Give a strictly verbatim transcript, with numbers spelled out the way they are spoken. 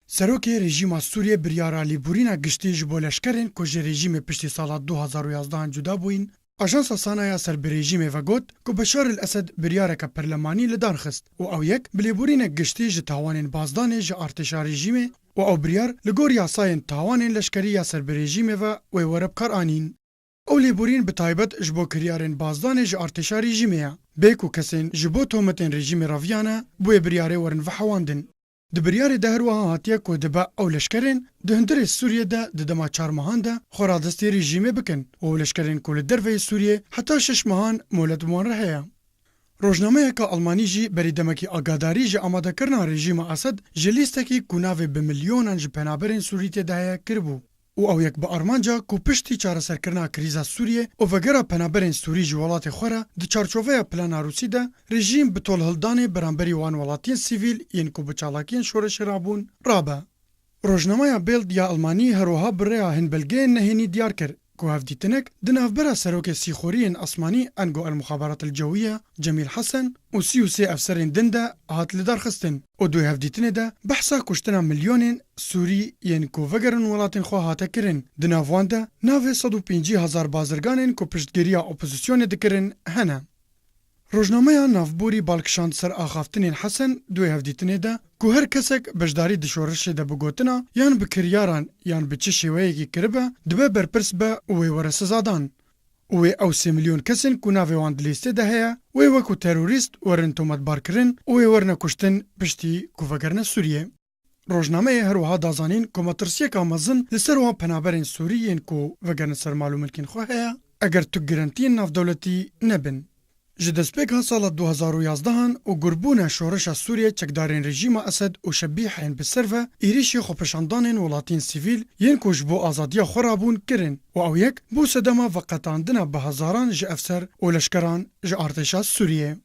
Serokê rejîma Sûriyê biryara lêborîna giştî ji bo leşkerên ku ji rejîmê piştî sala du hazar û yazdehan cuda bûyîn, Ajansa Sana ya ser bi rejîmê ve got ku Beşar el Esed biryareke perlemanî li dar xist û ew yek bi lêborînek giştî ji tawanên bazdanê ji artêşa rejîmê û ew biryar li gor yasayên tawanên leşkerî ya ser bi rejîmê ve wê were bi kar anîn. Ew lêborîn bi taybet ji bo kiryarên bazdanê ji artêşa rejîmê ye. Bê ku kesên ji bo tometên rejîmê reviyane, bi wê biryarê werin vehewandin. Di biryarê de her wiha hatiye ku dibe ew leşkerên di hundirê Sûriyê de di dema çar mehan de xwe radestî rejîmê bikin û ew leşkerên ku li derveyê Sûriyê heta şeş mehan molet bi wan re heye. Rojnameyeke Almanî jî berî demekî agadarî ji amadekirina rejîma Esed ji lîstekî ku navê bi milyonan ji penaberên Sûrî tê de heye kiribû û ew yek bi armanca ku piştî çareserkirina krîza Sûriyê û vegera penaberên Sûrî ji welatê xwe re di çarçoveya plana Rûsî de rejîm bi tolhildanê beramberî wan welatiyên sivîl yên ku bi çalakiyên şoreşê rabûn rabe. Rojnameya Bild ya Almanî her wiha bi rêya hin belgeyên nehênî diyar kir ku hevdîtinek di navbera serokê sîxoriyên asmanî ango el muxaberat el cewiye Cemîl Hesen û sî û sê efserên din de hat lidarxistin û di wê hevdîtinê de behsa kuştina milyonên Sûrî yên ku vegerin welatên xwe hate kirin. Di nav wan de navê sed û pêncî hezar bazirganên ku piştgiriya opozisyonê dikirin hene. Rojnameya navborî bal kişand ser axaftinên Hesen di wê hevdîtinê de ku her kesek beşdarî di şoreşê de bi gotina yan bi kiryaran yan bi çi şêweyekî kiribe, dibe berpirs be û wê were sizadan. Û wê ew sê milyon kesên ku navê wan di lîstê de heye, wê wekû terorîst werin tometbarkirin û wê werine kuştin piştî ku vegerine Sûriyê. Rojnameyê her wiha da zanîn ku metirsiyeka mezin li ser wan penaberên Sûrî yên ku vegerin ser mal û milkên xwe heye, eger tu girantiyên navdewletî nebin. Ji destpêka sala du hazar û yazdehan û gurbûna şoreşa Sûriyê çekdarên rejîma Esed û şebîhên bi ser ve êrîşî xwepêşandanên welatiyên sivîl yên ku ji bo azadiya xwe rabûn kirin û ew yek bû sedema veqetandina bi hezaran ji efser û leşkeran ji artêşa Sûriyê.